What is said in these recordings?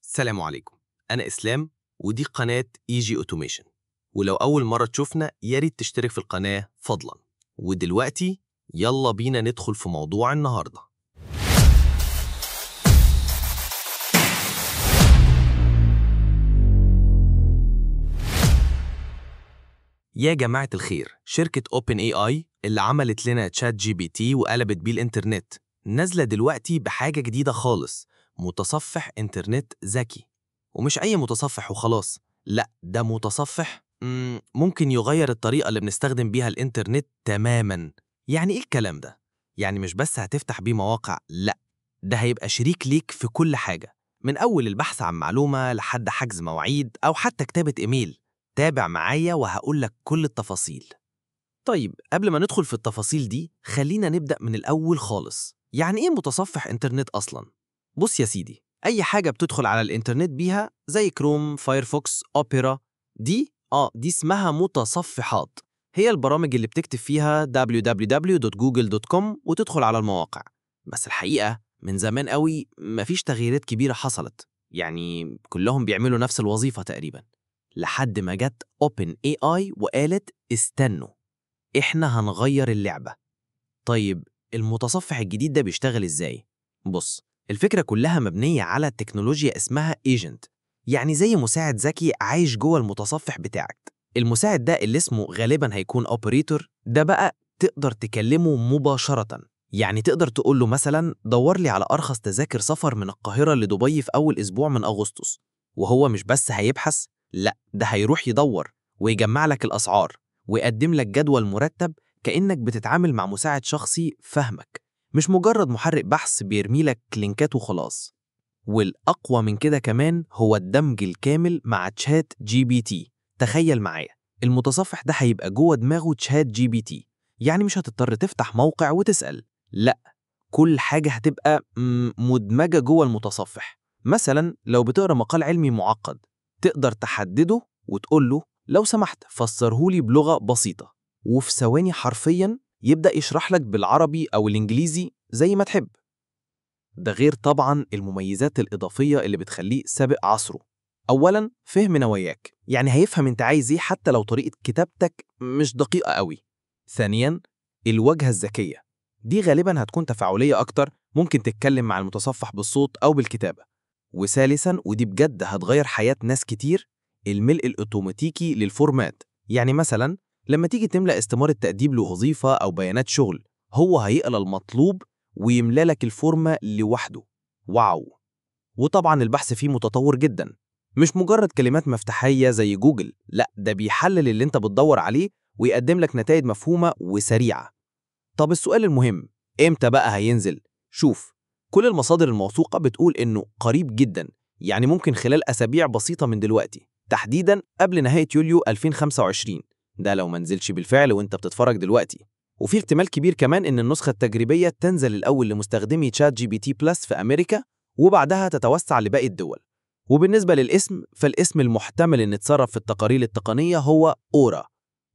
السلام عليكم، أنا إسلام ودي قناة EG Automation. ولو أول مرة تشوفنا يا ريت تشترك في القناة فضلا. ودلوقتي يلا بينا ندخل في موضوع النهاردة. يا جماعة الخير، شركة OpenAI اللي عملت لنا ChatGPT وقلبت بيه الإنترنت نازلة دلوقتي بحاجة جديدة خالص، متصفح إنترنت ذكي. ومش أي متصفح وخلاص، لا ده متصفح ممكن يغير الطريقة اللي بنستخدم بيها الإنترنت تماماً. يعني إيه الكلام ده؟ يعني مش بس هتفتح بيه مواقع، لا ده هيبقى شريك ليك في كل حاجة، من أول البحث عن معلومة لحد حجز مواعيد أو حتى كتابة إيميل. تابع معايا وهقول لك كل التفاصيل. طيب قبل ما ندخل في التفاصيل دي خلينا نبدأ من الأول خالص. يعني إيه متصفح إنترنت أصلاً؟ بص يا سيدي، أي حاجة بتدخل على الإنترنت بيها زي Chrome، Firefox، Opera، دي اسمها متصفحات. هي البرامج اللي بتكتب فيها www.google.com وتدخل على المواقع. بس الحقيقة من زمان قوي مفيش تغييرات كبيرة حصلت، يعني كلهم بيعملوا نفس الوظيفة تقريباً، لحد ما جت OpenAI وقالت استنوا، إحنا هنغير اللعبة. طيب المتصفح الجديد ده بيشتغل إزاي؟ بص، الفكرة كلها مبنية على تكنولوجيا اسمها Agent، يعني زي مساعد ذكي عايش جوه المتصفح بتاعك. المساعد ده اللي اسمه غالباً هيكون Operator، ده بقى تقدر تكلمه مباشرة. يعني تقدر تقول له مثلاً دور لي على أرخص تذاكر سفر من القاهرة لدبي في أول أسبوع من أغسطس، وهو مش بس هيبحث، لا ده هيروح يدور ويجمع لك الأسعار ويقدم لك جدول مرتب كأنك بتتعامل مع مساعد شخصي فهمك، مش مجرد محرك بحث بيرمي لك لينكات وخلاص. والأقوى من كده كمان هو الدمج الكامل مع ChatGPT. تخيل معايا، المتصفح ده هيبقى جوه دماغه ChatGPT، يعني مش هتضطر تفتح موقع وتسأل، لا كل حاجة هتبقى مدمجة جوه المتصفح. مثلا لو بتقرأ مقال علمي معقد تقدر تحدده وتقول له لو سمحت فسرهولي بلغة بسيطة، وفي ثواني حرفيا يبدأ يشرح لك بالعربي أو الإنجليزي زي ما تحب. ده غير طبعا المميزات الإضافية اللي بتخليه سابق عصره. أولا فهم نواياك، يعني هيفهم انت عايز ايه حتى لو طريقة كتابتك مش دقيقة قوي. ثانيا الواجهة الذكية، دي غالبا هتكون تفاعلية أكتر، ممكن تتكلم مع المتصفح بالصوت أو بالكتابة. وثالثا، ودي بجد هتغير حياة ناس كتير، الملء الأوتوماتيكي للفورمات. يعني مثلا لما تيجي تملأ استمارة تقديم لوظيفة أو بيانات شغل، هو هيقرأ المطلوب ويملأ لك الفورمة لوحده. wow! وطبعا البحث فيه متطور جدا، مش مجرد كلمات مفتاحية زي جوجل، لا ده بيحلل اللي انت بتدور عليه ويقدم لك نتائج مفهومة وسريعة. طب السؤال المهم، امتى بقى هينزل؟ شوف، كل المصادر الموثوقة بتقول إنه قريب جدا، يعني ممكن خلال أسابيع بسيطة من دلوقتي، تحديدا قبل نهاية يوليو 2025، ده لو ما نزلش بالفعل وانت بتتفرج دلوقتي. وفي احتمال كبير كمان إن النسخة التجريبية تنزل الأول لمستخدمي ChatGPT Plus في أمريكا، وبعدها تتوسع لباقي الدول. وبالنسبة للاسم، فالاسم المحتمل إن اتصرف في التقارير التقنية هو أورا،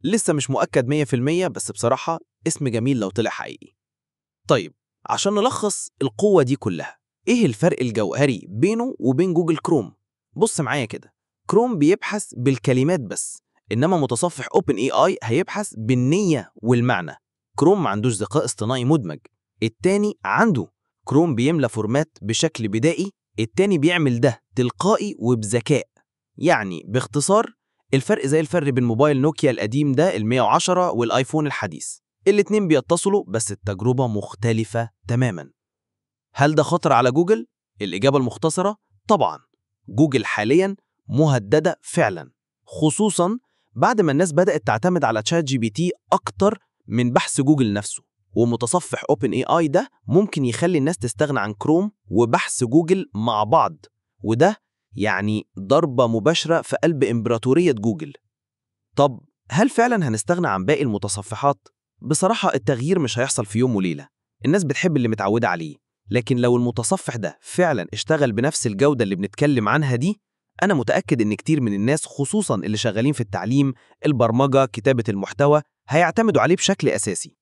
لسه مش مؤكد 100%، بس بصراحة اسم جميل لو طلع حقيقي. طيب عشان نلخص القوة دي كلها، إيه الفرق الجوهري بينه وبين Google Chrome؟ بص معايا كده، كروم بيبحث بالكلمات بس، إنما متصفح OpenAI هيبحث بالنية والمعنى. كروم ما عندوش ذكاء اصطناعي مدمج، التاني عنده. كروم بيملى فورمات بشكل بدائي، التاني بيعمل ده تلقائي وبذكاء. يعني باختصار الفرق زي الفرق بين موبايل نوكيا القديم ده ال110 والآيفون الحديث، الاتنين بيتصلوا بس التجربة مختلفة تماما. هل ده خطر على جوجل؟ الإجابة المختصرة طبعا، جوجل حاليا مهددة فعلا، خصوصا بعد ما الناس بدأت تعتمد على ChatGPT أكتر من بحث جوجل نفسه. ومتصفح OpenAI ده ممكن يخلي الناس تستغنى عن كروم وبحث جوجل مع بعض، وده يعني ضربة مباشرة في قلب إمبراطورية جوجل. طب هل فعلا هنستغنى عن باقي المتصفحات؟ بصراحة التغيير مش هيحصل في يوم وليلة، الناس بتحب اللي متعودة عليه، لكن لو المتصفح ده فعلا اشتغل بنفس الجودة اللي بنتكلم عنها دي، أنا متأكد إن كتير من الناس خصوصا اللي شغالين في التعليم، البرمجة، كتابة المحتوى، هيعتمدوا عليه بشكل أساسي.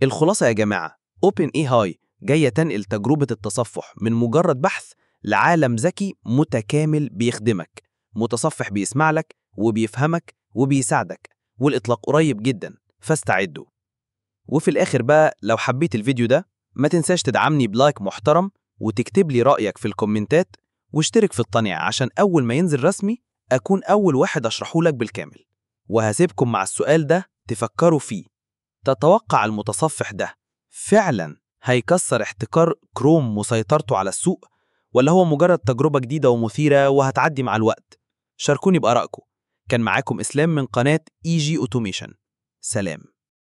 الخلاصة يا جماعة، OpenAI جاية تنقل تجربة التصفح من مجرد بحث لعالم ذكي متكامل بيخدمك، متصفح بيسمع لك وبيفهمك وبيساعدك، والإطلاق قريب جدا، فاستعدوا. وفي الآخر بقى، لو حبيت الفيديو ده ما تنساش تدعمني ب like محترم وتكتب لي رأيك في الكومنتات، واشترك في القناة عشان أول ما ينزل رسمي أكون أول واحد أشرحه لك بالكامل. وهسيبكم مع السؤال ده تفكروا فيه: تتوقع المتصفح ده فعلا هيكسر احتكار كروم وسيطرته على السوق، ولا هو مجرد تجربة جديدة ومثيرة وهتعدي مع الوقت؟ شاركوني بآرائكم. كان معاكم إسلام من قناة EG Automation. سلام.